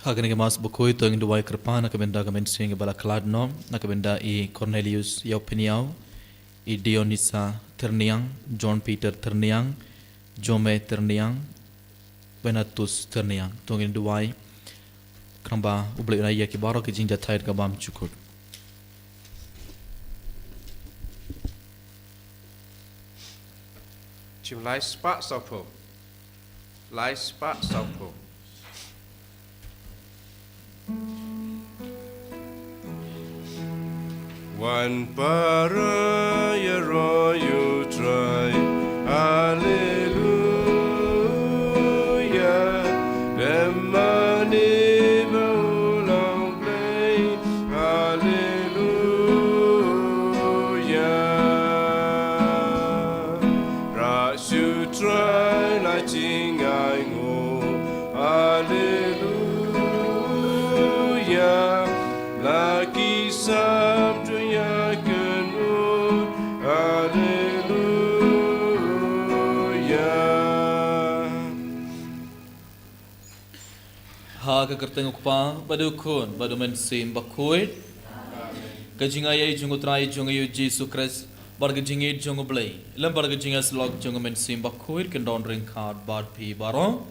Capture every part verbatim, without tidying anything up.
Ha kane ka Mass Bakhuid to ngin duwai kyrpad na ka bynta ka mynsiem kaba la khlad noh, na ka bynta i Cornelius Ïawphniaw, i Dionisa Tyrniang, John Peter Tyrniang, Jome Tyrniang, Benatus Tyrniang. To ngin duwai, khnang ba U Blei un ai ïa ki baroh ki jingjahthait kaba bymjukut. Jingmut lai spah sawphew. Lai spah sawphew. Wan para ïaroh ïa U Trai. Haleluya. Lem mane ba u long Blei. Haleluya. Rah sha U Trai la jingainguh. Haleluya. La ki sam to ïakynduh. Haleluya. Ha ka kyrteng U Kpa, bad U Khun, bad U Mynsiem Bakhuid. Ka jingai jong U Trai jong ngi U Jisu Khrist, bad ka jingïeit jong U Blei, lem bad ka jingïasyllok jong U Mynsiem Bakhuid, kin don ryngkat bad phi baroh.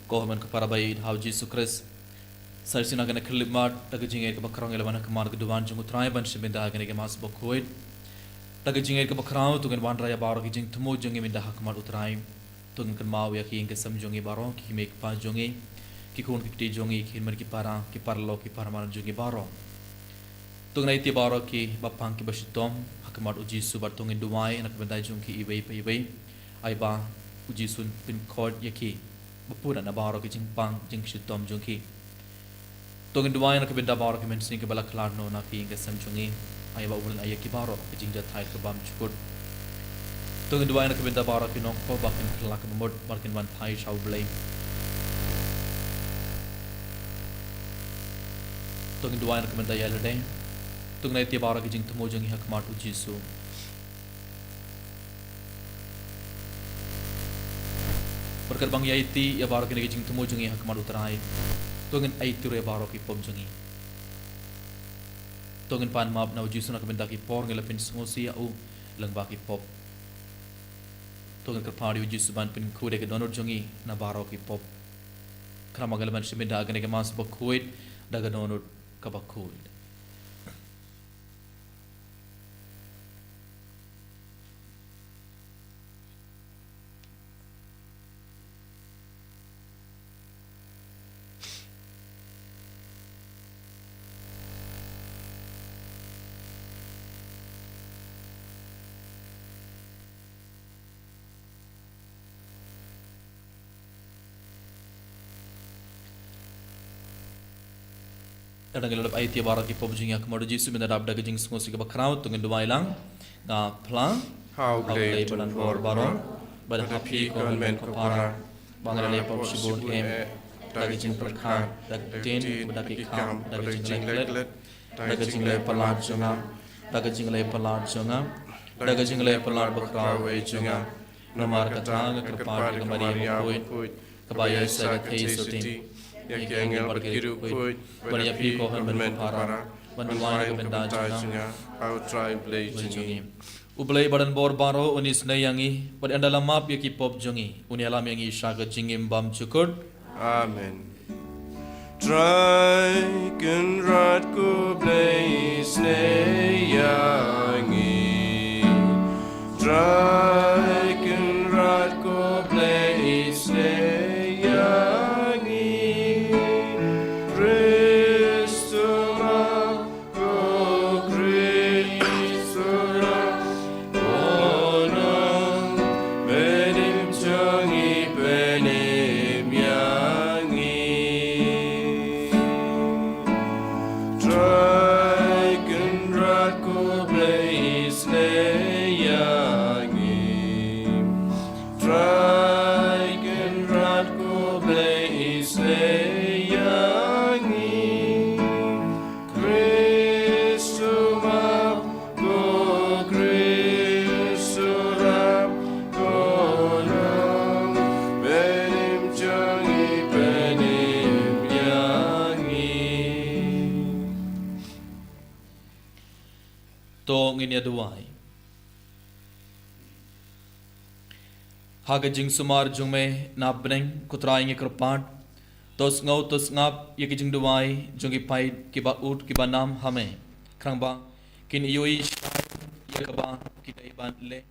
Ko hynmen ko para ba ïeit ha U Jisu Khrist. Sa shisien ha kane ka khyllipmat, da ka jingïeit kaba khraw ngi la wan ha khmat ka duwan jong U Trai ban shim bynta ha kane ka Mass Bakhuid. Da ka jingïeit kaba khraw to ngin wanrah ïa baroh ki jingthmu jong ngi mynta ha khmat U Trai. To ngin kynmaw ïa ki ïing ki sem jong ngi baroh, ki kmie ki kpa jong ngi, ki khun ki kti jong ngi, ki hynmen ki para, ki paralok ki parman jong ngi baroh. To ngin aiti baroh kiba pang kiba shitom ha khmat U Jisu bad to ngin duwai na ka bynta jong ki iwei pa iwei. Ai ba U Jisu un pynkhuid ïa ki ba pura na baroh ki jingpang jingshitom jong ki. To ngin duwai na ka bynta baroh ki mynsiem kiba la khlad noh na ki ïing ki sem jong ngi. Ai ba U Blei un ai ïa ki baroh ki jingjahthait kaba bymjukut. To ngin duwai na ka bynta baroh ki nongkhoh ba kin kylla ka bamut bad kin wan phai sha U Blei. To ngin duwai na ka bynta ïa lade. To ngin aiti baroh ki jingthmu jong ngi ha khmat U Jisu. Bad katba ngi aiti ïa baroh kine ki jingthmu jong ngi ha khmat U Trai, to ngin aiti ruh ïa baroh ki pop jong ngi. To ngin pan map na U Jisu na ka bynta ki por ngi la pynsngewsih ïa u lyngba ki pop. To ngin kyrpad ïa U Jisu ban pynkhuid ïa ka dohnud jong ngi na baroh ki pop. Khnang ba ngi lah ban shim bynta ha kane ka Mass Bakhuid da ka dohnud kaba khuid. Lada ngi la dep aiti ïa baroh ki pop jong ngi ha khmat U Jisu, mynta dap da ka jingsngewsih kaba khraw, to ngin duwai lang. Nga phla ha U Blei Badonbor baroh, bad ha phi ko hynmen ko para, ba nga la leh pop shibun eh, da ka jingpyrkhat, da ka ktien, bad da ki kam, da ka jingleh klet, da ka jingleh palat jong nga, da ka jingleh palat jong nga, da ka jingleh palat bakhraw eh jong nga. Namar kata nga kyrpad ïa ka Maria bakhuid, kaba ïaishah ka theisotti, ïa ki angel bad ki riewkhuid, bad ïa phi ko hynmen ko para, ban duwai na ka bynta jong nga ha U Trai U Blei jong ngi. U Blei Badonbor baroh un isynei ïa ngi, bad ynda la map ïa ki pop jong ngi, un ïalam ïa ngi sha ka jingim bymjukut. Amen. Trai Kynrad ko Blei isynei ïa ngi. Trai Kynrad ko Blei isynei ïa ngi. Khrist u map, ko Khrist u rah, ko Nongpynim jong ngi, pynim ïa ngi. Trai Kynrad ko Blei isynei ïa ngi. Trai Kynrad ko Blei isynei ïa ngi. Khrist u map, ko Khrist u rah, ko Nongpynim jong ngi, pynim Ngin ïa duwai. Ha ka jingsumar jong me na bneng, ko Trai ngi kyrpad, to sngew to sngap ïa ki jingduwai jong ki paid kiba ud kiba nam ha me, khnang ba kin ïohi shai ïa kaba ki dei ban leh,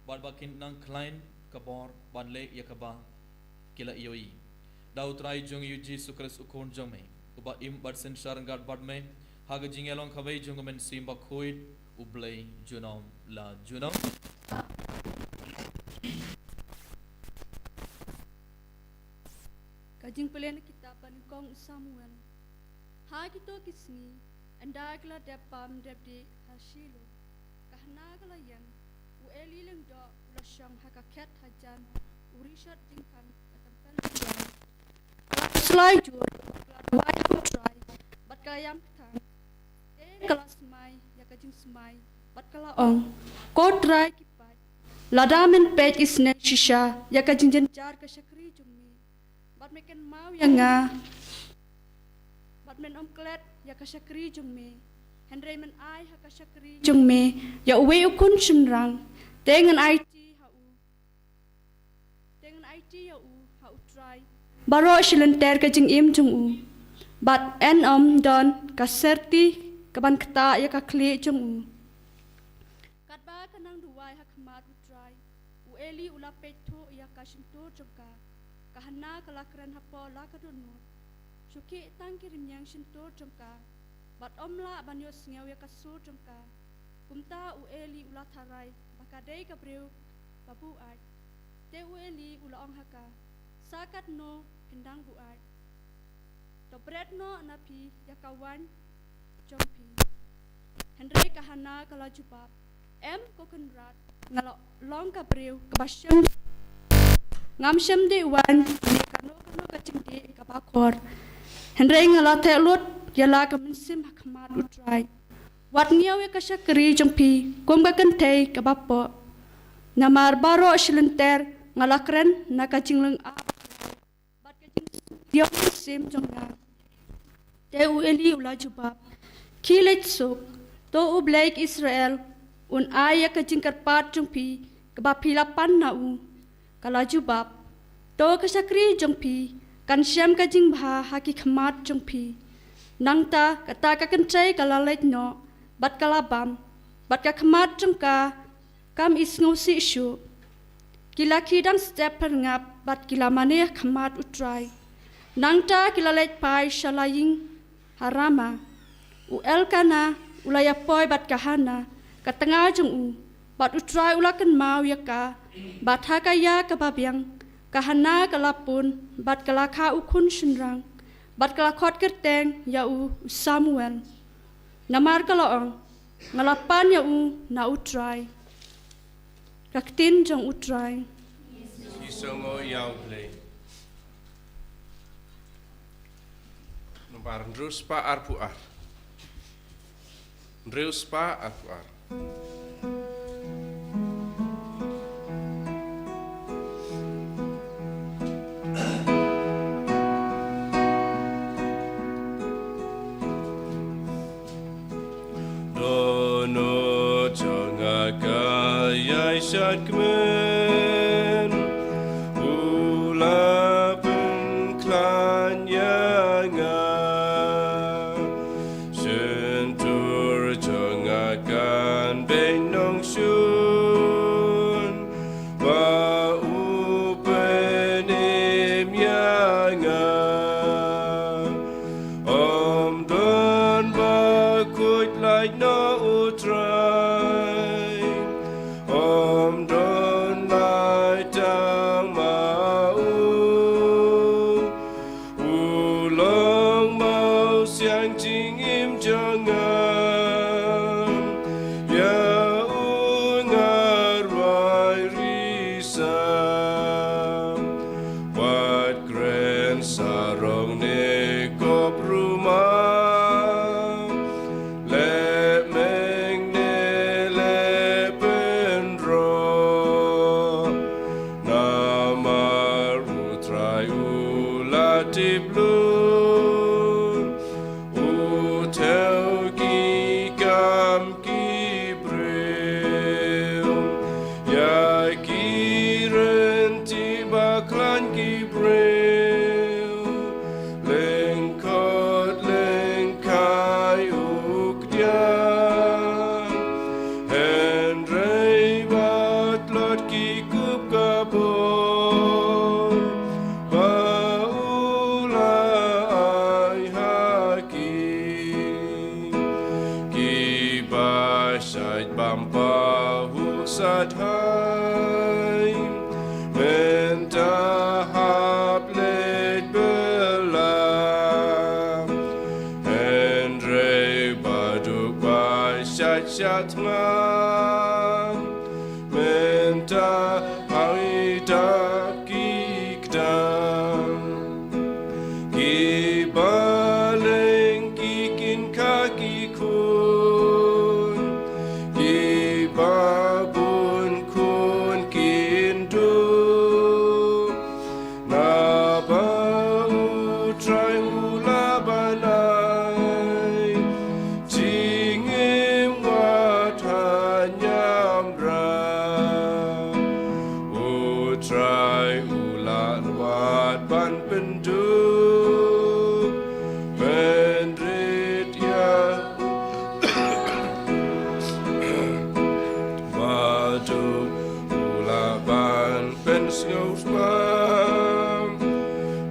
bad ba kin nang khlaiñ ka bor ban leh ïa kaba ki la ïohi. Da U Trai jong ngi U Jisu Khrist U Khun jong me, uba im bad synshar ryngkat bad me ha ka jingïalong kawei jong U Mynsiem Bakhuid, U Blei junom la junom. Ka jingpule na kitab ba nyngkong U Samuel. Ha kito ki sngi, ynda ki la dep bam dep dih ha Shilo, ka Hana ka la ïeng, u Eli lyngdoh u la shong ha ka khet hajan, u rishot jingkhang ka tempyl lyngdoh. Ka la slai jur, ka la duwai ha U Trai, bad ka la ïam kthang. Te ka la smai ïa ka jingsmai, bad ka la ong, Ko Trai ki paid, lada men peit isynei shisha ïa ka jingjynjar ka shakri jong me, bad me kynmaw ïa nga, bad men ym klet ïa ka shakri jong me, hynrei men ai ha ka shakri jong me ïa uwei u khun shynrang, te ngan aiti ha u, te ngan aiti ïa u ha U Trai baroh shi lynter ka jingim jong u, bad yn ym don ka syrti kaban ktah ïa ka khlieh jong u. Katba ka nang duwai ha khmat U Trai, u Eli u la peit thuh ïa ka shyntur jong ka. Ka Hana ka la kren hapoh la ka dohnud, Shu khih tang ki rynïeng shyntur jong ka, bad ym lah ban ïohsngew ïa ka sur jong ka. Kumta u Eli u la tharai ba ka dei ka briew ba buaid. Te u Eli u la ong ha ka, Sa katno phin dang buaid? To bret noh na phi ïa ka waiñ jong phi. Hynrei ka Hana ka la jubab, Em, ko Kynrad, nga la long ka briew kaba shem, ngam shem dih waiñ ne kano kano ka jingdih kaba khor. Hynrei nga la theh lut ïa la ka mynsiem ha khmat U Trai. Wat ñiew ïa ka shakri jong phi kum ka kynthei kaba poh. Namar baroh shi lynter nga la kren na ka jinglyngngoh bad ka jingïoh mynsiem jong nga. Te u Eli u la jubab, Khie leit suk, to U Blei ki Israel un ai ïa ka jingkyrpad jong phi kaba phi la pan na u. Ka la jubab, To ka shakri jong phi kan shem ka jingbha ha ki khmat jong phi. Nangta kata ka kynthei ka la leit noh bad ka la bam, bad ka khmat jong ka kam isngewsih shuh. Ki la khie dang step pyrngap bad ki la mane ha khmat U Trai. Nangta ki la leit phai sha la ïing ha Rama. U Elkana u la ïapoi bad ka Hana ka tnga jong u, bad U Trai u la kynmaw ïa ka. Bad ha ka ïa kaba biang ka Hana ka la pun bad ka la kha u khun shynrang, bad ka la khot kyrteng ïa u, u Samuel. Namar ka la ong, Nga la pan ïa u na U Trai. Ka ktien jong U Trai. Ki sngewbha ïa U Blei. Nombar hynriew spah arphew ar. Hynriew spah arphew ar. Dohnud jong nga ka ïai shad kmen, u la pynkhlaiñ ïa nga. Shyntur jong nga kan beit nongshun, ba u pynim ïa nga. Ym don ba khuid lait na U Trai, ym don lait tang ma u. U long mawsiang jingim jong nga, ïa u nga rwai risa. Wat kren sarong ne kop rumah, leh meng ne leh pynroh. Namar U Trai u la tip lut, u thew ki kam ki briew. Sat hai mynta hap leit bela, hynrei ba duk ba shat shat nga mynta hai dap ki kdang. Ki ba leng ki kin ka ki khun, ki ba bun khun kin duh. Naba U Trai u la ban ai jingim wat hynñiewtrep. U Trai u la wad ban pynduh pynrit ïa ba duk, u la ban pynsngewsih,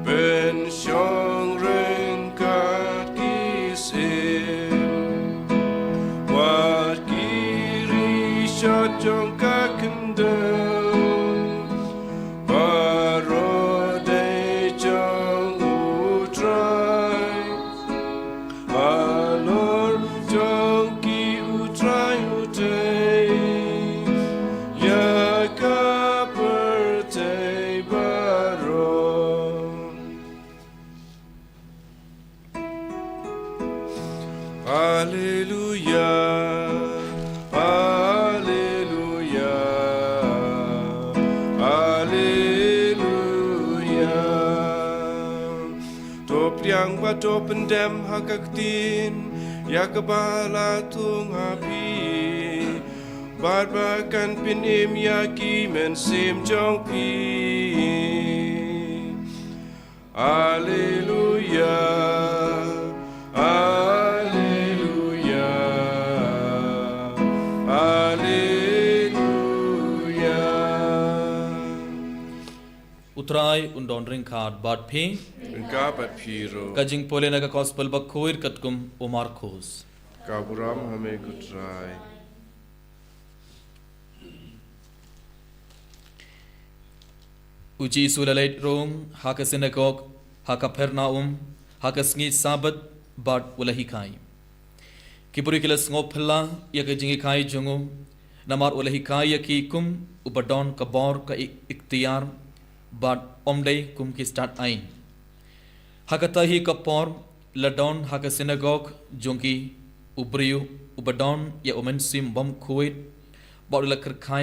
pynshong ryngkat ki syiem, wat ki ri sha jong ka khyndew. Baroh dei jong U Trai, halor jong ki U Trai u dei, ïa ka pyrthei baroh. Alleluia, alleluia, alleluia. To pdiang bad to pyndem ha ka ktien ïa kaba la thung ha phi, bad ba kan pynim ïa ki mynsiem jong phi. Alleluia, alleluia, alleluia. U Trai un don ryngkat bad phi. Ryngkat bad phi ruh. Ka jingpule na ka Gospel bakhuid katkum u Markos. Ka burom ha me ko Trai. U Jisu u la leit rung ha ka sinagog ha Kapernaum ha ka sngi Sabbath bad u la hikai. Ki briew ki la sngewphylla ïa ka jinghikai jong u, namar u la hikai ïa ki kum uba don ka bor ka i-, iktiar, bad ym dei kum ki stad aiñ. Ha kata hi ka por, la don ha ka sinagog jong ki u briew uba don ïa u mynsiem bymkhuid, bad u la kyrkhu: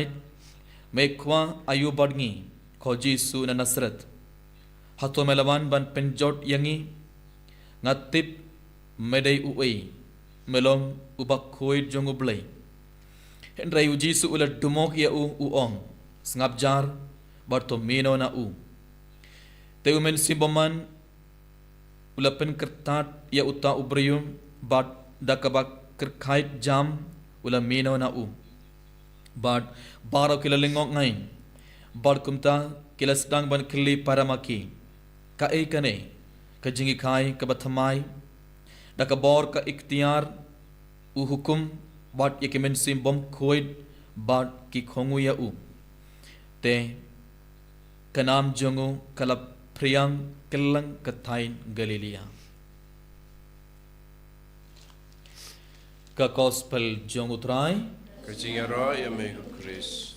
Me khwa, aïu bad ngi, ko Jisu na Nasareth? Hato me la wan ban pynjot ïa ngi? Nga tip me dei uei, me long u bakhuid jong U Blei. Hynrei U Jisu u la dumok ïa u, u ong: Sngap jar, bad to mih noh na u. Te u mynsiem bymman u la pynkyrtad ïa uta u briew, bad da kaba kyrkhu jam u la mih noh na u. Bad baroh ki la lyngngoh ngaiñ, bad kumta ki la sdang ban kylli para ma ki: Kaei kane ka jinghikai kaba thymmai? Da ka bor ka iktiar u hukum, bad ïa ki mynsiem bymkhuid bad ki khungnung ïa u. Te ka nam jong u ka la phriang kylleng ka thaiñ Galilaïa. Ka Gospel jong U Trai. Ka jingïaroh ïa me ko Khrist.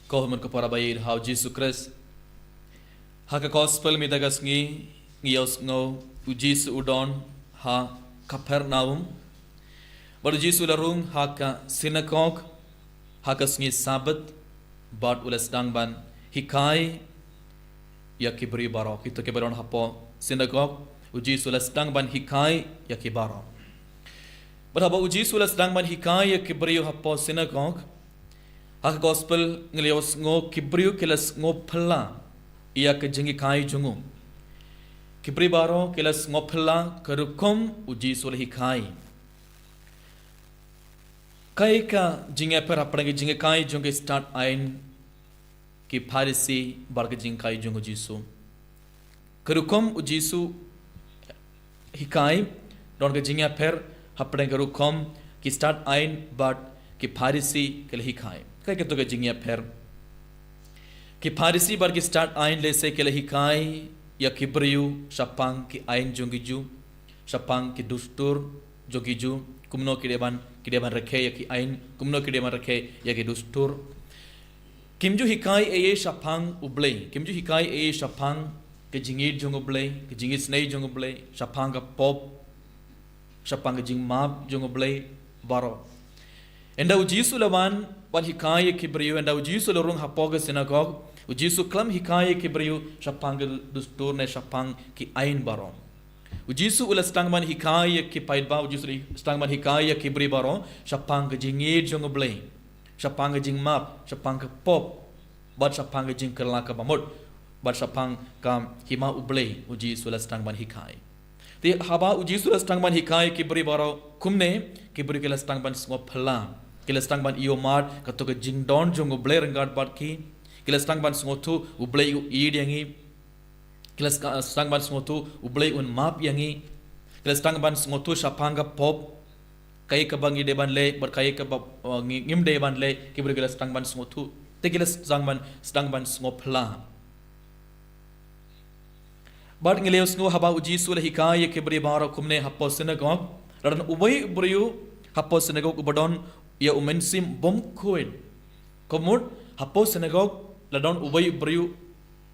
Ko hynmen ko para ba ïeit ha U Jisu Khrist. Ha ka Gospel mynta ka sngi ngi ïohsngew U Jisu u don ha Kapernaum. Bad U Jisu u la rung ha ka sinagog ha ka sngi Sabbath, bad u la sdang ban hikai ïa ki briew baroh. Kito kiba don hapoh sinagog, U Jisu u la sdang ban hikai ïa ki baroh. Bad haba U Jisu u la sdang ban hikai ïa ki briew hapoh sinagog, ha ka Gospel ngi la ïohsngew ki briew ki la sngewphylla ïa ka jinghikai jong u. Ki briew baroh ki la sngewphylla ka rukom U Jisu u la hikai. Kaei ka jingïapher hapdeng ka jinghikai jong ki stad aiñ, ki Pharisi, bad ka jinghikai jong U Jisu? Ka rukom U Jisu hikai don ka jingïapher Hapdeng ka rukom ki stad ain bad ki Pharisi ki la hikai. Kaei kato ka jingïapher? Ki Pharisi bad ki stad ain lehse ki la hikai ïa ki briew shaphang ki ain jong ki Jiw, shaphang ki dustur jong ki Jiw, kumno ki dei ban, ki dei ban rakhe ïa ki ain, kumno ki dei ban rakhe ïa ki dustur. Kim ju hikai ei ei shaphang U Blei, kim ju hikai ei ei shaphang ka jingïeit jong U Blei, ka jingisynei jong U Blei, shaphang ka pop, shaphang ka jingmap jong U Blei baroh. Ynda U Jisu la wan ban hikai ïa ki briew, ynda U Jisu la rung hapoh ka synagog, U Jisu khlem hikai ïa ki briew shaphang ka dustur ne shaphang ki ain baroh. U Jisu u la sdang ban hikai ïa ki paidbah, U Jisu u la sdang ban hikai ïa ki briew baroh shaphang ka jingïeit jong U Blei, shaphang ka jingmap, shaphang ka pop, bad shaphang ka jingkylla kaba mut, bad shaphang ka hima U Blei, U Jisu u la sdang ban hikai. Te haba U Jisu u la sdang ban hikai ïa ki briew baroh kumne, ki briew ki la sdang ban sngewphylla, ki la sdang ban ïohmad kato ka jingdon jong U Blei ryngkat bad ki, ki la sdang ban sngewthuh U Blei u ïeit ïa ngi, ki la sdang ban sngewthuh U Blei un map ïa ngi, ki la sdang ban sngewthuh shaphang ka pop, kaei kaba ngi dei ban leh bad kaei kaba, uh, ngi, ngim dei ban leh, ki briew ki la sdang ban sngewthuh. Te ki la sdang ban, sdang ban sngewphylla. Bad ngi la ïohsngew haba U Jisu u la hikai ïa ki briew baroh kumne hapoh synagog, la don uwei u briew hapoh synagog uba don ïa u mynsiem bymkhuid. Ka mut, hapoh synagog la don uwei u briew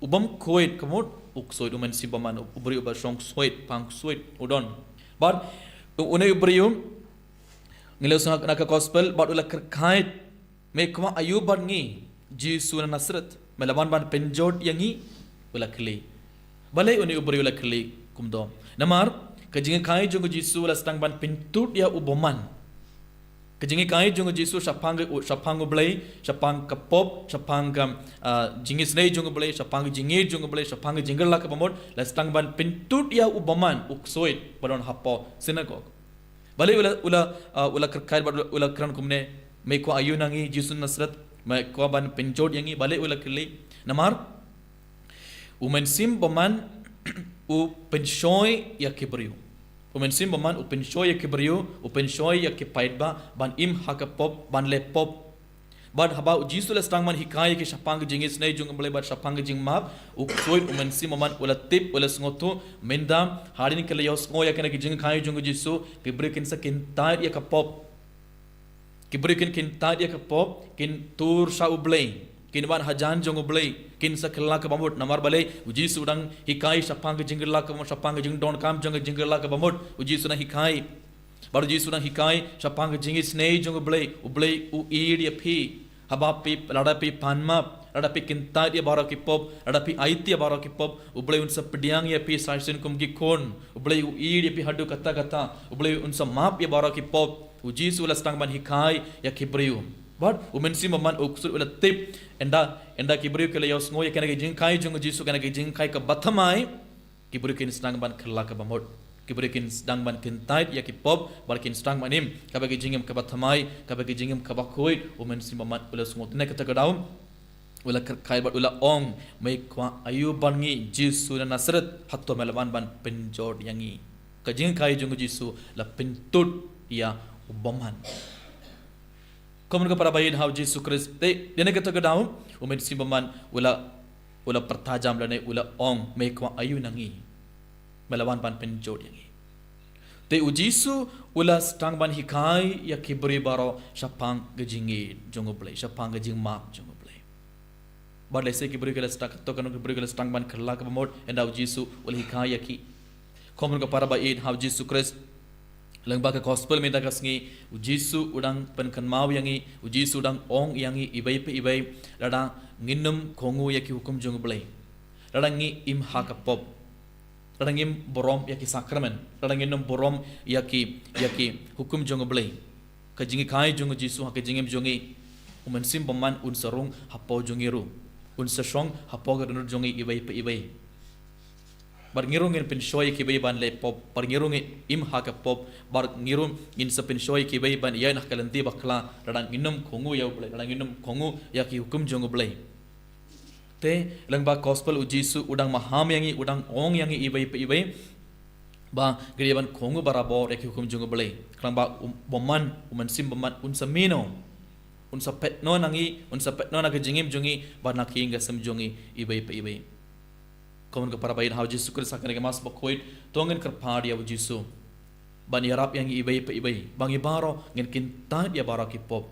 u bymkhuid, ka mut, u ksuid, u mynsiem bymman, u briew uba shong ksuid, pang ksuid, u don. Bad u, une u briew, ngi la ïohsngew na ka gospel, bad u la kyrkhu, me kwah aïu bad ngi, Jisu na Nasareth, me la wan ban pynjot ïa ngi, u la kylli. Balei une u briew u la kylli kumto? Namar ka jinghikai jong U Jisu u la sdang ban pyntud ïa u bymman. Ka jinghikai jong U Jisu shaphang ka, shaphang U Blei, shaphang ka pop, shaphang ka, ah, jingisynei jong U Blei, shaphang ka jingïeit jong U Blei, shaphang ka jingkylla kaba mut, la sdang ban pyntud ïa u bymman, u ksuid, ba don hapoh synagog. Balei u la, u la, ah, u la kyrkhu bad u la, u la kren kumne, me kwah aïu na ngi, Jisu Nasareth, me kwah ban pynjot ïa ngi, balei u la kylli? Namar u mynsiem bymman u pynshoi ïa ki briew. U mynsiem bymman u pynshoi ïa ki briew, u pynshoi ïa ki paidbah, ban im ha ka pop, ban leh pop. Bad haba U Jisu u la sdang ban hikai ïa ki shaphang ka jingisynei jong U Blei bad shaphang ka jingmap, u ksuid, u mynsiem bymman u la tip, u la sngewthuh, mynta, hadien ki la ïohsngew ïa kane ka jinghikai jong U Jisu, ki briew kin sa kyntait ïa ka pop. Ki briew kin kyntait ïa ka pop, kin tur sha U Blei, kin wan hajan jong U Blei, kin sa kylla kaba mut, namar balei, U Jisu u dang hikai shaphang ka jingkylla kaba mut, shaphang ka jingdonkam jong ka jingkylla kaba mut, U Jisu u dang hikai. Bad U Jisu u dang hikai shaphang ka jingisynei jong U Blei, U Blei u ïeit ïa phi. Haba phi, lada phi pan map, lada phi kyntait ïa baroh ki pop, lada phi aiti ïa baroh ki pop, U Blei un sa pdiang ïa phi sa shisien kum ki khun, U Blei u ïeit ïa phi haduh katta katta, U Blei un sa map ïa baroh ki pop. U Jisu u la sdang ban hikai ïa ki briew. Bad u mynsiem bymman u ksuid u la tip, ynda, ynda ki briew ki la ïohsngew ïa kane ka jinghikai jong U Jisu, kane ka jinghikai kaba thymmai, ki briew kin sdang ban kylla kaba mut. Ki briew kin sdang ban kyntait ïa ki pop, bad kin sdang ban im, kaba ka jingim kaba thymmai, kaba ka jingim kaba khuid, u mynsiem bymman u la sngewthuh. Te na kata ka daw u la kyrkhu bad u la ong, me kwah aïu bad ngi, Jisu na Nasareth, hato me la wan ban pynjot ïa ngi? Ka jinghikai jong U Jisu la pyntud ïa u bymman. Kumno ka para ba ïeit ha U Jisu Khrist, te, dei na kata ka daw, u mynsiem bymman u la, u la pyrta jam lane u la ong, me kwah aïu na ngi? Me la wan ban pynjot ïa ngi? Te U Jisu u la sdang ban hikai ïa ki briew baroh shaphang ka jingïeit jong U Blei, shaphang ka jingmap jong U Blei. Bad lehse ki briew ki la sdang, kato kano ki briew ki la sdang ban kylla kaba mut, ynda U Jisu u la hikai ïa ki. Kumno ka para ba ïeit ha U Jisu Khrist, lyngba ka gospel mynta ka sngi, U Jisu u dang pynkynmaw ïa ngi, U Jisu u dang ong ïa ngi iwei pa iwei, lada ngin ym kohnguh ïa ki hukum jong U Blei, lada ngi im ha ka pop, lada ngim burom ïa ki sakramen, lada ngin ym burom ïa ki, ïa ki hukum jong U Blei, ka jinghikai jong U Jisu ha ka jingim jong ngi, u mynsiem bymman un sa rung hapoh jong ngi ruh, un sa shong hapoh ka dohnud jong ngi iwei pa iwei. Bad ngi ruh ngin pynshoi ïa kiwei ban leh pop, bad ngi ruh ngin im ha ka pop, bad ngi ruh ngin sa pynshoi ïa kiwei ban ïaid ha ka lynti bakla, lada ngin ym kohnguh ïa U Blei, lada ngin ym kohnguh ïa ki hukum jong U Blei. Te lyngba gospel U Jisu u dang maham ïa ngi, u dang ong ïa ngi iwei pa iwei. ba ngi dei ban kohnguh barabor ïa ki hukum jong U Blei. Khnang ba u bymman, u Mynsiem Bymman un sa mih noh, un sa peit noh na ngi, un sa peit noh na ka jingim jong ngi bad na ka ïing ka sem jong ngi iwei pa iwei. Kumno ka para baieit ha U Jisu Khrist, ha kane ka Mass bakhuid to ngin kyrpad ïa U Jisu ban ïarap ïa ngi iwei pa iwei, ba ngi baroh ngin kyntait ïa baroh ki pop,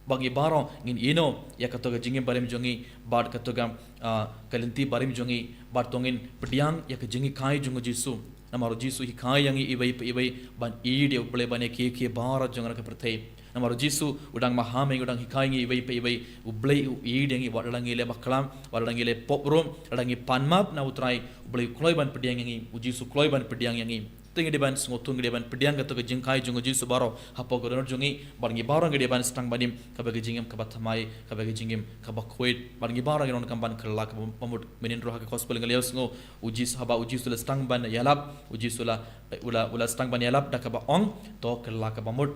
ba ngi baroh ngin ïehnoh ïa kato ka jingim barim jong ngi bad kato ka, ah, ka lynti barim jong ngi, bad to ngin pdiang ïa ka jinghikai jong U Jisu. Namar U Jisu u hikai ïa ngi iwei pa iwei ban ïeit ïa U Blei bad ïa kiei kiei baroh jong kane ka pyrthei. Namar U Jisu u dang maham ïa ngi, u dang hikai ïa ngi iwei pa iwei. U Blei u ïeit ïa ngi wat lada ngi leh bakla, wat lada ngi leh pop ruh, lada ngi pan map na U Trai, U Blei u kloi ban pdiang ïa ngi, U Jisu u kloi ban pdiang ïa ngi. Te ngi dei ban sngewthuh, ngi dei ban pdiang kato ka jinghikai jong U Jisu baroh hapoh ka dohnud jong ngi, bad ngi baroh ngi dei ban sdang ban im kaba ka jingim kaba thymmai, kaba ka jingim kaba khuid, bad ngi baroh ngi donkam ban kylla kaba mut. Mynhynnin ruh ha ka gospel ngi la ïohsngew U Jisu, haba U Jisu u la sdang ban ïalap, U Jisu u la, u la, u la sdang ban ïalap da kaba ong, to kylla kaba mut.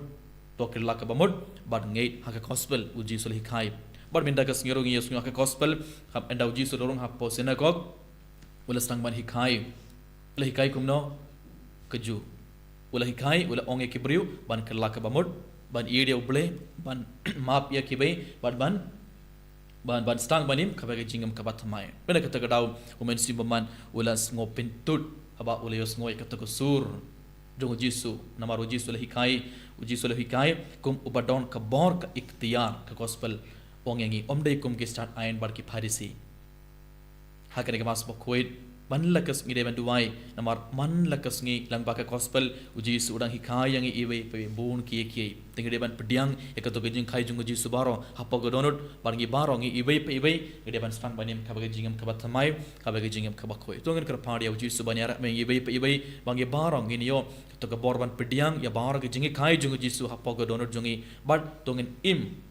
To kylla kaba mut, bad ngeit ha ka gospel U Jisu u la hikai. Bad mynta ka sngi ruh ngi ïohsngew ha ka gospel, haba ynda U Jisu u la rung hapoh synagog, u la sdang ban hikai. U la hikai kumno? Kajuh. U la hikai, u la ong ïa ki briew ban kylla kaba mut, ban ïeit ïa U Blei, ban map ïa kiwei, bad ban, ban, ban sdang ban im kaba ka jingim kaba thymmai. Bad na kata ka daw U Mynsiem Bymman u la sngew pyntud haba u la ïohsngew ïa kato ka sur jong U Jisu. Namar U Jisu u la hikai, U Jisu u la hikai kum uba don ka bor, ka iktiar. Ka gospel u ong ïa ngi, ym dei kum ki stad aiñ bad ki Pharisi. Ha kane ka Mass bakhuid, man la ka sngi ngi dei ban duwai, namar man la ka sngi lyngba ka gospel U Jisu u dang hikai ïa ngi iwei pa iwei bun kiei kiei. Te ngi dei ban pdiang ïa kato ka jinghikai jong U Jisu baroh hapoh ka dohnud, bad ngi baroh ngi iwei pa iwei ngi dei ban sdang ban im kaba ka jingim kaba thymmai, kaba ka jingim kaba khuid. To ngin kyrpad ïa U Jisu ban ïarap ïa ngi iwei pa iwei, ba ngi baroh ngin ïoh kato ka bor ban pdiang ïa baroh ka jinghikai jong U Jisu hapoh ka dohnud jong ngi, bad to ngin im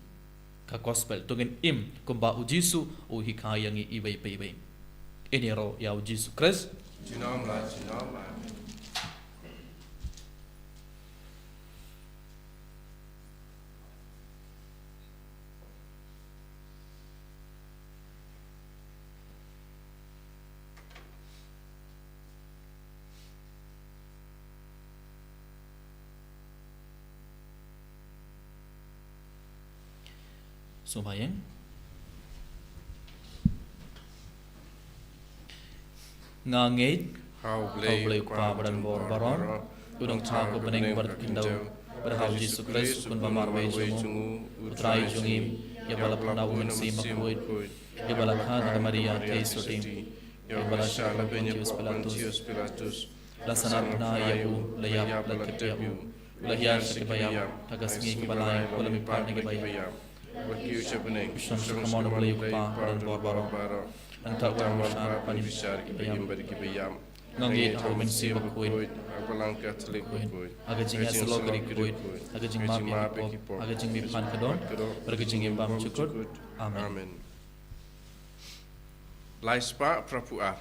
ka gospel, to ngin im kumba U Jisu u hikai ïa ngi iwei pa iwei. Ïaroh ïa U Jisu Khrist. Junom la junom. Amen. Sngewbha ïa nga ngeit ha U Blei U Kpa ba don bor baroh, u nongthaw ha ka bneng bad ka khyndew, bad ha U Jisu Khrist u khun ba marwei jong u, U Trai jong ngi, ïa ba la pyndonkam da U Mynsiem Bakhuid, ïa ba la khad da ka Maria Theisotti, ïa ba la shah lyngba u Pontius Pilatus, la sahnarphna ïa u, la ïap, la tep ïa u, u la hiar sha kiba ïap, ha ka sngi kaba lai u la mihpat na kiba ïap, u shong sha ka mon U Blei U Kpa ba don bor baroh. Nangta u wan bishar ban ïap sha kiba ïap. Nga ngeit ha U Mynsiem Bakhuid, ha ka Balang Katholik bakhuid, ha ka jingïasyllok ri khuid, ha ka jingmap ïa ki pop, ha ka jingmihpat ka dohnud, bad ha ka jingim bymjukut. Amen. Lai spah phra phew ar.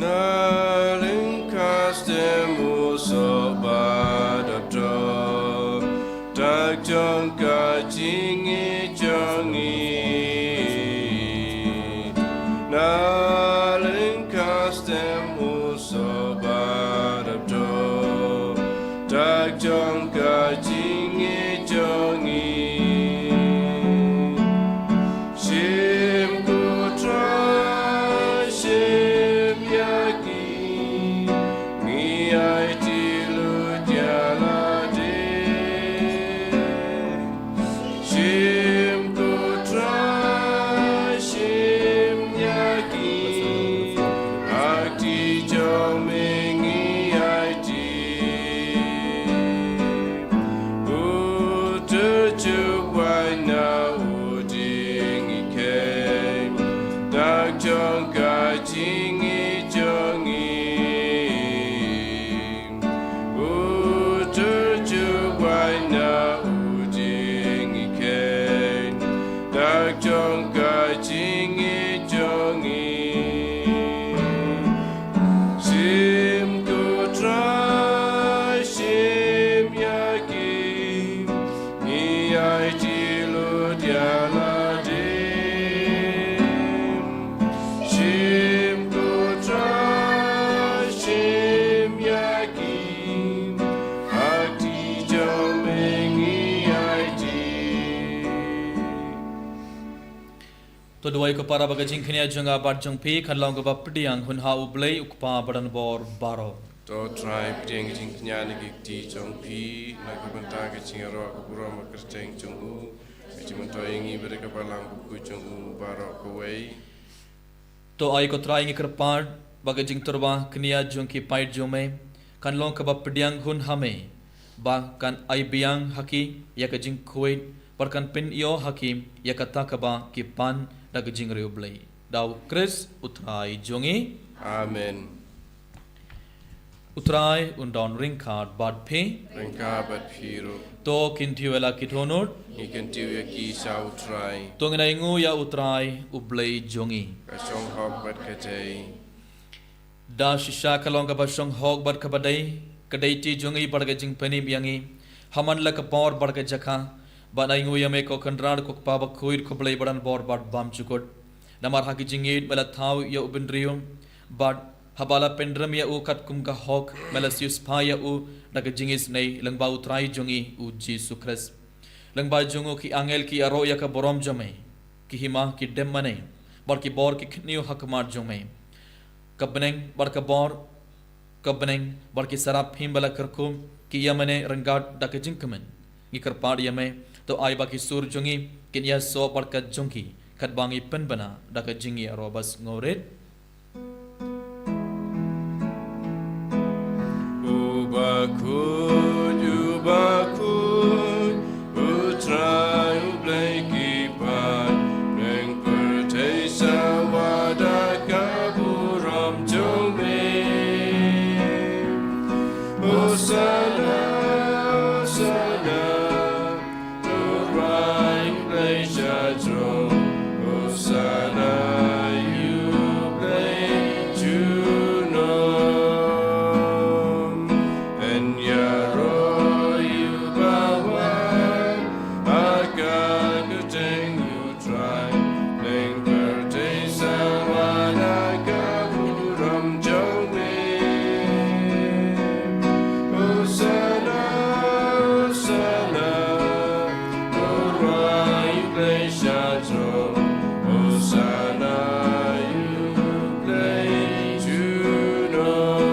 Na lyngkha stem u soh ba dapdor, dak jong ka jingïeit jong ngi. Na lyngkha stem u soh ba dapdor, dak jong ka jingïeit jong ngi. Shim ko Trai, shim ïa ki, ngi aiti lut ïa lade. Shim ko Trai, shim ïa ki, ha kti jong me ngi aiti. U tyrjuh waiñ na u dieng i kheiñ, dak jong ka jingïeit jong ngi. U tyrjuh waiñ na u dieng i kheiñ, dak jong ka jingïeit jong ngi. To duwai ko para ba ka jingkñia jong nga bad jong phi kan long kaba pdiang hun ha U Blei U Kpa badonbor baroh. To Trai, pdiang ka jingkñia na ki kti jong phi, na ka bynta ka jingïaroh ka burom bad kyrteng jong u, ka jingmyntoi ïa ngi bad ka balang bakhuid jong u baroh kawei. To ai ko Trai ngi kyrpad ba ka jingtyrwa kñia jong ki paid jong me kan long kaba pdiang hun ha me, ba kan ai biang ha ki ïa ka jingkhuid, bad kan pynïoh ha ki ïa kata kaba ki pan da ka jingriewblei. Da U Khrist U Trai jong ngi. Amen. U Trai un don ryngkat bad phi. Ryngkat bad phi ruh. To kyntiew ïa la ki dohnud. Ngi kyntiew ïa ki sha U Trai. To ngin ainguh ïa U Trai U Blei jong ngi. Ka shong hok bad ka dei. Da shisha ka long kaba shong hok bad kaba dei, ka dei ti jong ngi bad ka jingpynim ïa ngi ha man la ka por bad ka jaka, ban ainguh ïa me ko Kynrad ko Kpa bakhuid ko Blei badonbor bad bymjukut. Namar ha ki jingïeit me la thaw ïa u bynriew, bad haba la pynrem ïa u katkum ka hok me la siewspah ïa u da ka jingisynei lyngba U Trai jong ngi U Jisu Khrist. Lyngba jong u ki angel ki ïaroh ïa ka burom jong me, ki hima ki dem mane, bad ki bor ki khynñiuh ha khmat jong me. Ka bneng bad ka bor, ka bneng bad ki saraphim ba la kyrkhu ki ïa mane ryngkat da ka jingkmen. Ngi kyrpad ïa me, to ai ba ki sur jong ngi kin ïasoh bad ka jong ki, katba ngi pynbna da ka jingïaroh ba sngewrit. U bakhuid, u bakhuid, U Trai U Blei ki paid, bneng pyrthei sa wad da ka burom jong me. Hosana, Hosana, to U Blei sha throne. Hosana ïa U Blei junom. Yn ïaroh ïa u bawai ha ka kyrteng U Trai, bneng pyrthei sa wad da ka burom jong me. Hosana, Hosana, to U Blei sha throne. Hosana ïa U Blei junom.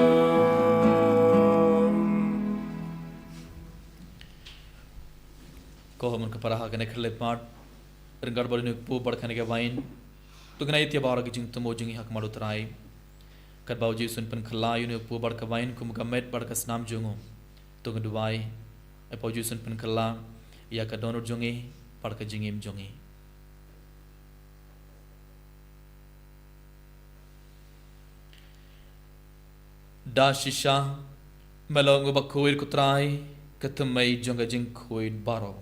Ko hynmen ko para, ha kane ka khyllipmat ryngkat bad une u kpu bad kane ka wain, to ngin ïa ïa baroh ki jingthmu jong ngi ha khmat U Trai. Katba U Jisu un pynkhlaiñ ïa une u kpu bad ka wain kum ka met bad ka snam jong u, to ngin duwai. Ai ba U Jisu un pynkhlaiñ ïa ka dohnud jong ngi bad ka jingim jong ngi. Da shisha me long u bakhuid ko Trai, ka thymmei jong ka jingkhuid baroh.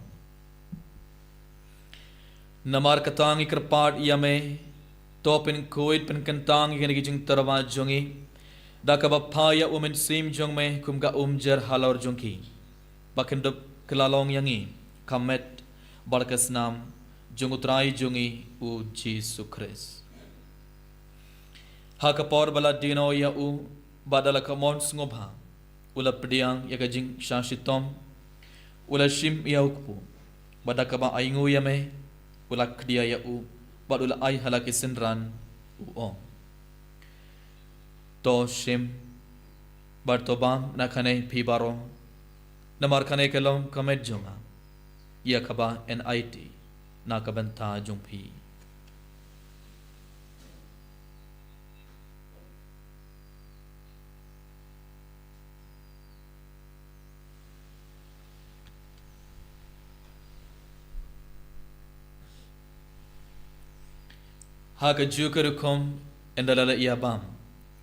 Namar kata ngi kyrpad ïa me, to pynkhuid pynkyntang ïa kine ki jingtyrwa jong ngi, da kaba phah ïa U Mynsiem jong me kum ka umjer halor jong ki, ba kin dup kylla long ïa ngi ka met bad ka snam jong U Trai jong ngi U Jisu Khrist. Ha ka por ba la dih noh ïa u, bad da la ka mon sngewbha, u la pdiang ïa ka jingshah shitom, u la shim ïa u kpu, bad da kaba ainguh ïa me, u la khdia ïa u, bad u la ai ha la ki synran, u ong: To shim, bad to bam na kane phi baroh, namar kane ka long ka met jong nga, ïa kaba yn aiti na ka bynta jong phi. Ha kajuh ka rukom, ynda la la ïa bam,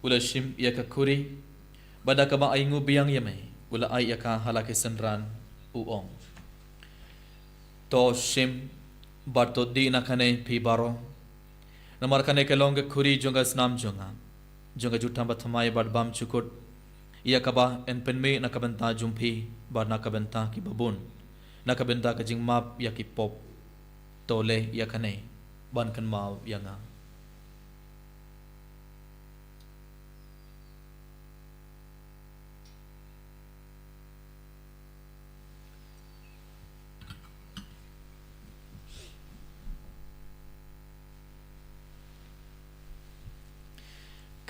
u la shim ïa ka khuri, bad da kaba ainguh biang ïa me, u la ai ïa ka ha la ki synran, u ong: To shim, bad to dih na kane phi baroh, namar kane ka long ka khuri jong ka snam jong nga, jong ka jutang bathymmai bad bymjukut, ïa kaba yn pynmih na ka bynta jong phi, bad na ka bynta kiba bun, na ka bynta ka jingmap ïa ki pop. To leh ïa kane ban kynmaw ïa nga.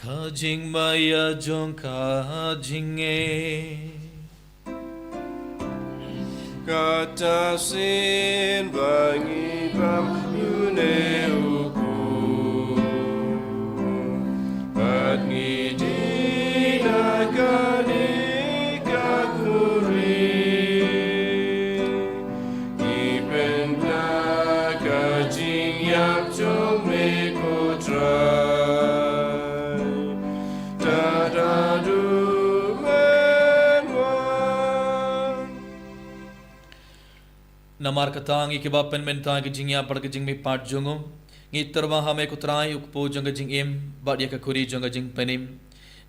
Ka jingmaïa jong ka jingngeit. Kata sien ba ngi bam ïa une u bor, bad ngi die na kane ka khuri. Ngi pynbna ka jingïap jong me ko Trai. Tad haduh men wan. Namar kata ngi kiba pynmynta ka jingïap bad ka jingmihpat jong u, ngi tyrwa ha me ko Trai u kpu jong ka jingim, bad ïa ka khuri jong ka jingpynim.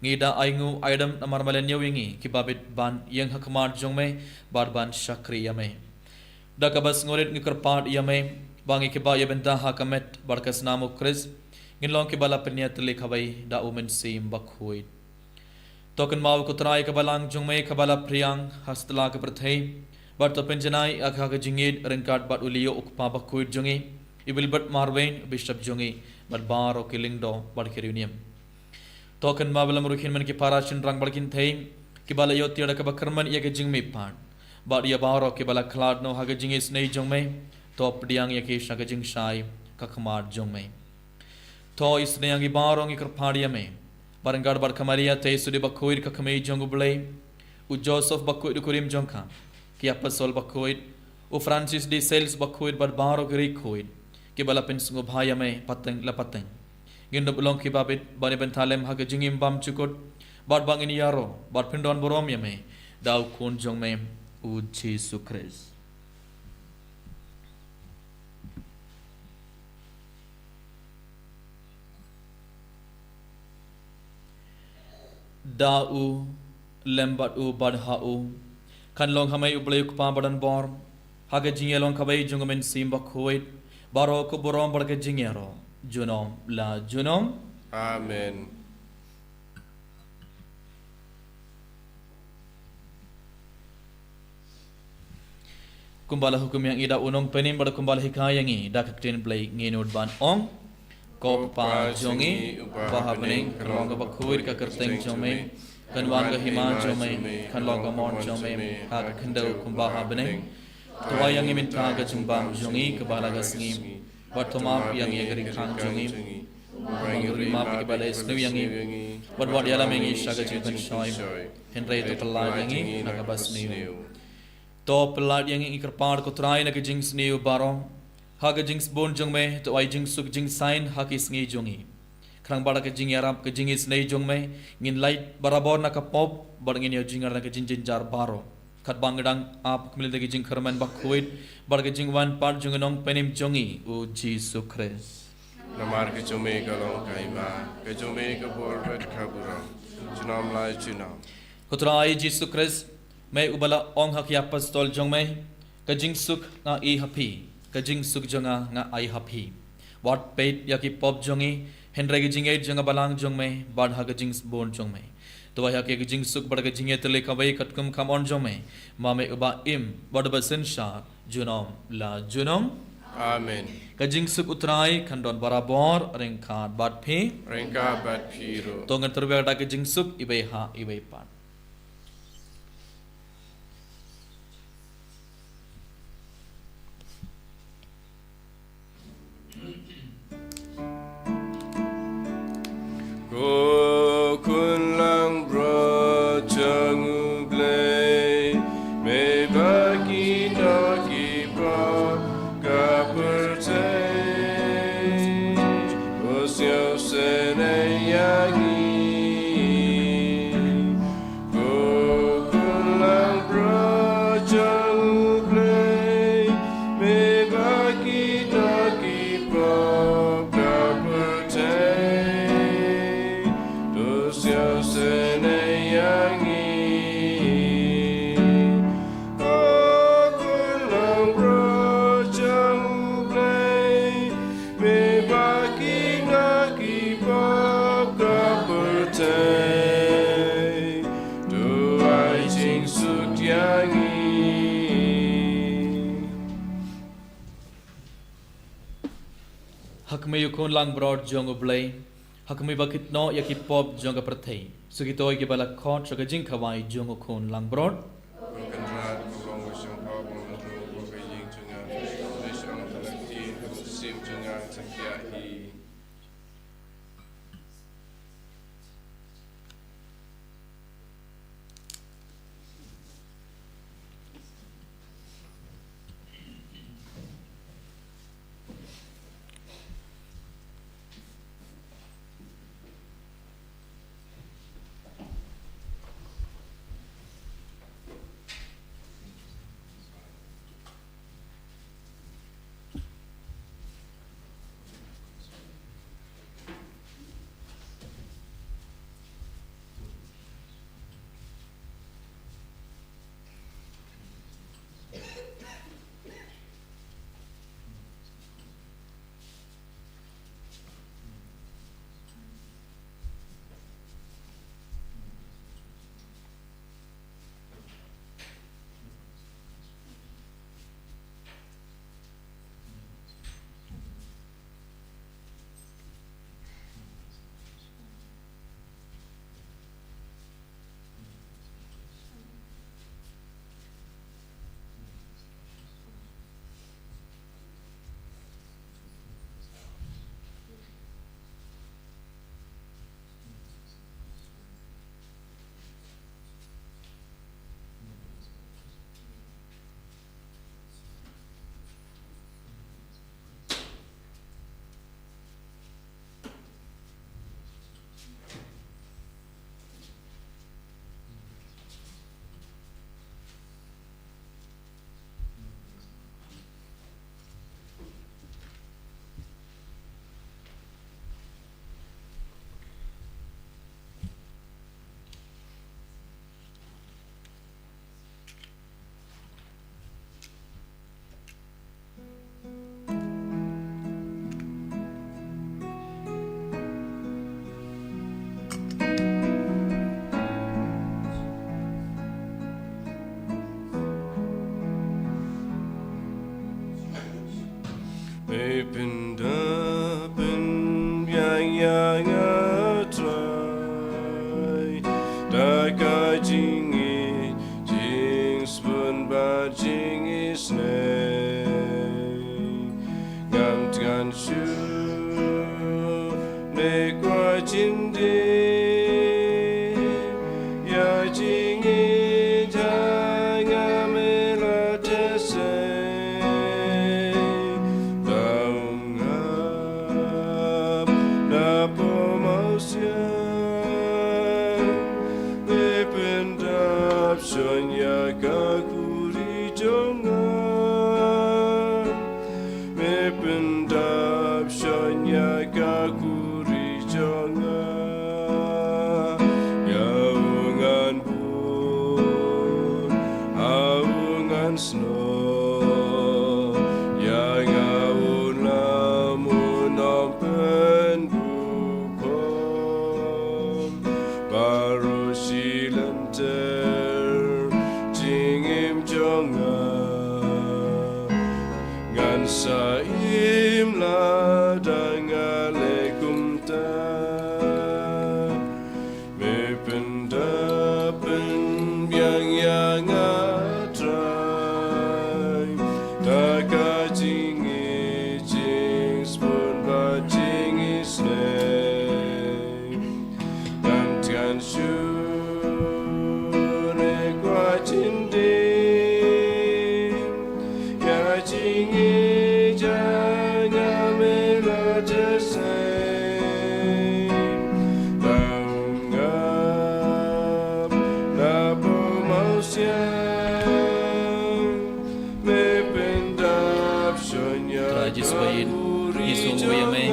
Ngi da ainguh aidam namar me la ñiew ïa ngi kiba bit ban ïeng ha khmat jong me, bad ban shakri ïa me. Da kaba sngewrit ngi kyrpad ïa me, ba ngi kiba ïa bynta ha ka met bad ka snam u Khrist, ngin long kiba la pynïatylli kawei da u Mynsiem Bakhuid. To kynmaw ko Trai ka balang jong me kaba la phriang ha satlak ka pyrthei, bad to pynjanai ïa ka ha ka jingïeit ryngkat bad u Leo u kpa bakhuid jong ngi, i Wilbert Marwein, u Bishop jong ngi, bad baroh ki lyngdoh bad ki riewniam. To kynmaw ba la mrukhin man ki para shynrang bad kynthei kiba la ïoh tiar da kaba kyrmen ïa ka jingmihpat, bad ïa baroh kiba la khlad noh ha ka jingisynei jong me, to pdiang ïa ki sha ka jingshai ka khmat jong me. To isynei ïa ngi baroh ngi kyrpad ïa me, ba ryngkat bad ka Maria Theisotti bakhuid ka kmie jong u Blei, u Joseph bakhuid u kurim jong ka, ki apostol bakhuid, u Francis de Sales bakhuid bad baroh ki riewkhuid kiba la pynsngewbha ïa me pateng la pateng. Ngin dup long kiba bit ban ïa bynta lem ha ka jingim bymjukut, bad ba ngin ïaroh bad pyndon burom ïa me da u Khun jong me, u Jisu Khrist. Da u, lem bad u, bad ha u, kan long ha me u Blei u Kpa badonbor, ha ka jingïalong kawei jong u Mynsiem Bakhuid, baroh ka burom bad ka jingïaroh junom la junom. Amen. Kumba la hukum ïa ngi da u Nongpynim bad kumba la hikai ïa ngi da ka ktien Blei, ngin nud ban ong: Ko Kpa jong ngi uba ha bneng, kan long kaba khuid ka kyrteng jong me, kan wan ka hima jong me, kan long ka mon jong me ha ka khyndew kumba ha bneng. To ai ïa ngi mynta ka jingbam jong ngi kaba la ka sngi, bad to map ïa ngi ïa ka ri khang jong ngi, bad ngi ruh ngin map ïa kiba la isniew ïa ngi, bad wat ïalam ïa ngi sha ka jingpynshoi, hynrei to pyllait ïa ngi na kaba sniew. To pyllait ïa ngi, ngi kyrpad ko Trai, na ka jingsniew baroh, ha ka jingsbun jong me to ai jingsuk jingsaiñ ha ki sngi jong ngi. Khnang ba da ka jingïarap ka jingisynei jong me, ngin lait barabor na ka pop, bad ngin ïoh jingïarap na ka jingjynjar baroh, katba ngi dang ap kumne da ka jingkyrmen bakhuid bad ka jingwan pat jong u Nongpynim jong ngi u Jisu Khrist. Namar ka jong me ka long ka hima, ka jong me ka bor bad ka burom, junom la junom. Ko Trai Jisu Khrist, me uba la ong ha ki apostol jong me: Ka jingsuk nga ai ha phi, ka jingsuk jong nga nga ai ha phi. Wat peit ïa ki pop jong ngi, hynrei ka jingïeit jong ka balang jong me bad ha ka jingsbun jong me. To ai ha ki ka jingsuk bad ka jingïatylli kawei katkum ka mon jong me, ma me uba im bad uba synshar junom la junom. Amen. Ka jingsuk u Trai kan don barabor ryngkat bad phi. Ryngkat bad phi ruh. To ngin tyrwa da ka jingsuk iwei ha iwei pat. Ko khun langbrot jong U Blei, me bad kito ki pop ka pyrthei, to sngewsynei ïa ngi. Ko khun langbrot jong U Blei, me bad kito ki pop ka pyrthei, to sngewsynei ïa ngi. Ko khun langbrot jong U Blei, me bad kito ki pop ka pyrthei, to ai jingsuk ïa ngi. Ha khmih u khun langbrot jong U Blei, Ha khmih ba kit noh ïa ki pop jong ka pyrthei, sa kito kiba la khot sha ka jingkhawai jong u Khun langbrot. Me pynda pynbiang ïa nga Trai da ka jingïeit, jingsbun bad jingisynei. Ngam tngan shuh ne kwah jin dei ïa jingïeit jong nga, me la teh sei. Tang ngap na pom aw siang, me pyndap shon ïa ka khuri jong nga. Me pyndap shon ïa ka khuri jong nga. Ïa u ngan bun, ha u ngan snoh. Ïa nga u lam u nongpynbukom. Baroh shi lynter jingim jong nga, ngan sa im lada nga leh kumta. Me pyndap pynbiang ïa nga Trai da ka jingïeit, jingsbun bad jingisynei. Ngam tngan shuh ne kwah jin dei ïa jingïeit jong nga, me la teh sei. Tang ngap na pom aw siang, me pyndap shon ïa Trai Jisu ka ba ïeit, khuri Jisu jong nga. Ïa me,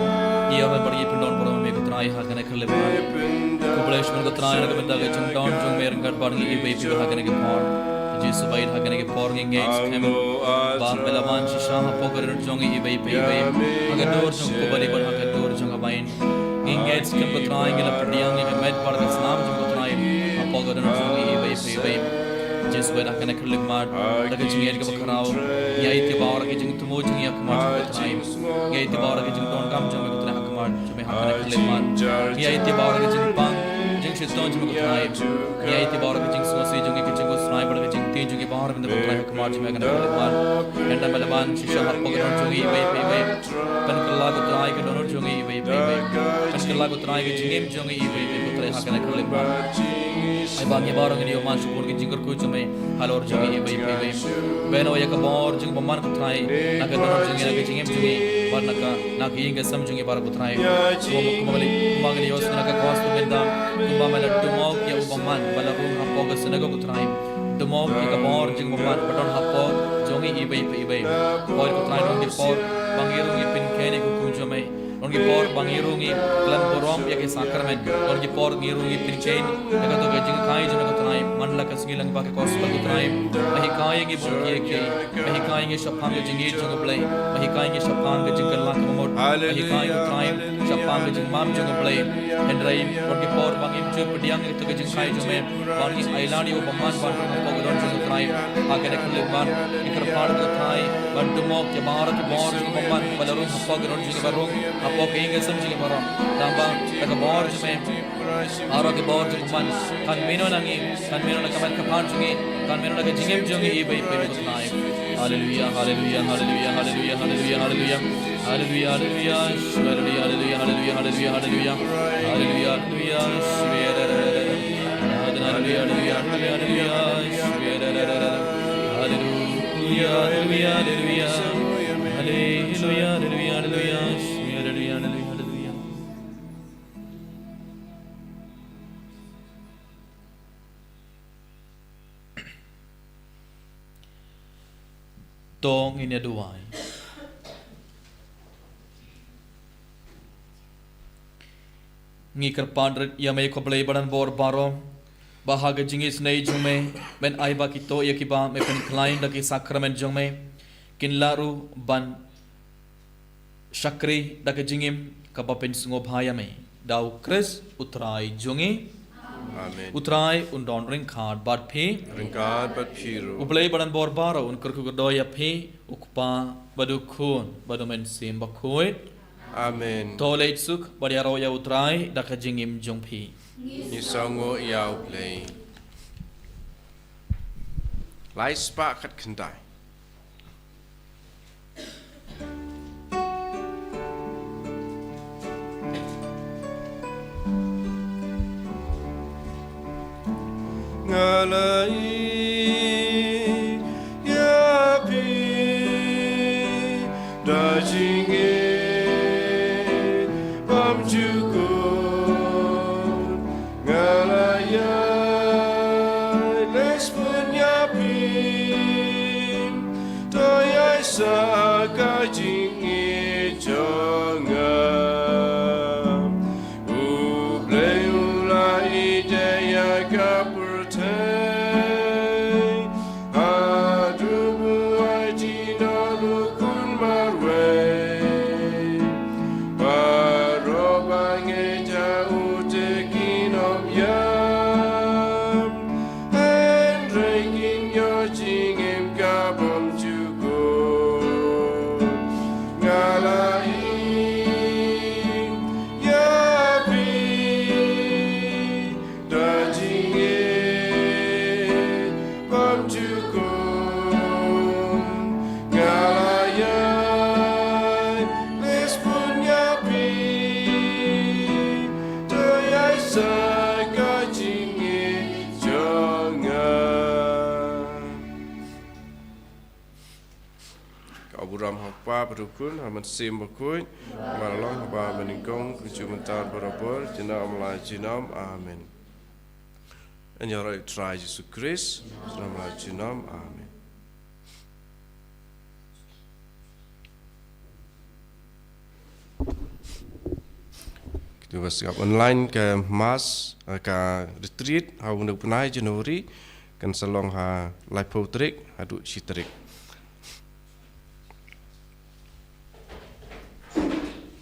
ïa me bad ïa pyndonkam me ko Trai ha kane ka khyllipmat. Khublei shibun ko Trai na ka bynta ka jingdon jong me ryngkat bad ngi iwei pa iwei ha kane ka por. Jisu ba ïeit, ha kane ka por ngi ngeit skhem ba me la wan shisha hapoh ka dohnud jong ngi iwei pa iwei, ha ka dur jong ka kmie bad ha ka dur jong ka baït. Ngi ngeit skhem ko Trai, ngi la pdiang ïa ka met bad ka snam jong ko Trai hapoh ka dohnud jong ngi iwei pa iwei. Jisu ba ïeit, ha kane ka khyllipmat da ka jingngeit kaba khraw, ngi aiti baroh ki jingthmu jong ngi ha khmat jong ko Trai. Ngi aiti baroh ki jingdonkam jong me ko Trai ha khmat jong me ha kane ka khyllipmat. Ngi aiti baroh ka jingpang jingshitom jong me ko Trai. Ngi aiti baroh ka jingsngewsih jong ngi, ka jingkhuslai bad ka jingtieng jong ngi baroh mynta ko Trai ha khmat jong me ha kane ka khyllipmat. Ynda me la ban shisha hapoh ka dohnud jong ngi iwei pa iwei. Pynkylla ko Trai ka dohnud jong ngi iwei pa iwei. Pynkylla ko Trai ka jingim jong ngi iwei pa iwei ko Trai ha kane ka khyllipmat. Ai ba ngi baroh ngin ïoh man shaphang ka jingkyrkhu jong me halor jong ngi iwei pa iwei. Bynta ïa ka bor jong ka bymman ko Trai na ka dohnud jong ngi, na ka jingim jong ngi bad na ka, na ka ïing ka sem jong ngi baroh ko Trai. Kumba, kumba ngi, kumba ngi ïohsngew na ka khot jong me mynta, kumba me la dumok ïa u bymman ba la rung hapoh ka synagog ko Trai. Dumok ïa ka bor jong u bymman ba don hapoh jong ngi iwei pa iwei. Hooid ko Trai, don ki por ba ngi ruh ngi pynkheiñ ïa ka hukum jong me. Don ki por ba ngi ruh ngi khlem burom ïa ki sakramen. Don ki por ngi ruh ngi pynkheiñ ïa kato ka jinghikai jong me ko Trai. Man la ka sngi lyngba ka gospel ko Trai. Ba hikai ïa ngi bun kiei kiei. Ba hikai ïa ngi shaphang ka jingïeit jong U Blei. Ba hikai ïa ngi shaphang ka jingkylla kaba mut. Ba hikai ïa ngi ko Trai shaphang ka jingmap jong U Blei. Hynrei don ki por ba ngim ju pdiang ïa kato ka jinghikai jong me. Ba ngi ailad ïa u bymman ban rung hapoh ka dohnud jong U Trai. Ha kane ka khyllipmat ngi kyrpad ko Trai ban dumok ïa baroh ki bor jong u bymman ba la rung hapoh ka dohnud jong ngi, ba rung hapoh ka ïing ka sem jong ngi baroh. Tangba da ka bor jong me baroh ki bor jong u bymman kan mih noh na ngi, kan mih noh na ka met ka phad jong ngi, kan mih noh na ka jingim jong ngi iwei pa iwei ko Trai. Haleluia, haleluia, haleluia, haleluia, haleluia, haleluia. Haleluia, haleluia, haleluia, haleluia, haleluia, haleluia. Haleluia, haleluia, haleluia, haleluia, haleluia. Haleluia, haleluia, haleluia, haleluia. Haleluia, haleluia, haleluia, haleluia, haleluia. To ngin ïa duwai. Ngi kyrpad rit ïa me ko Blei ba don bor baroh, ba ha ka jingisynei jong me, men ai ba kito ïa kiba me pynkhlaiñ da ki sakramen jong me, kin lah ruh ban shakri da ka jingim kaba pynsngewbha ïa me. Da U Khrist U Trai jong ngi. Amen. U Trai un don ryngkat bad phi. Ryngkat bad phi ruh. U Blei ba don bor baroh un kyrkhu kyrdoh ïa phi, U Kpa bad U Khun bad U Mynsiem Bakhuid. Amen. To leit suk bad ïaroh ïa U Trai da ka jingim jong phi. Ngi sngewnguh ïa U Blei. Lai spah khatkhyndai. Nga la ïeit ïa phi da jingïeit bymjukut. Nga la ïai leh sbun ïa phi, to ïai sah ka jingïeit jong nga. U Blei u la ïeit ïa ka pyrthei, haduh ba u ai jingïaroh u Khun marwei. Baroh ba ngeit ïa u te kin ym ïap, hynrei kin ïoh jingim ka bymjukut. Nga la ïeit ïa phi da jingïeit bymjukut. Nga la ïai leh sbun ïa phi, to ïai sah ka jingïeit jong nga. Ka burom ha U Kpa bad U Khun, ha U Mynsiem Bakhuid, kumba la long, ha kaba mynnyngkong, kumjuh mynta, barabor, junom la junom. Amen. Yn ïaroh ïa U Trai Jisu Khrist, junom la junom. Amen. Kito kiba sngap online, ka mass, eh, ka retreat ha u bnai January kan sa long ha laiphew tarik haduh shi tarik.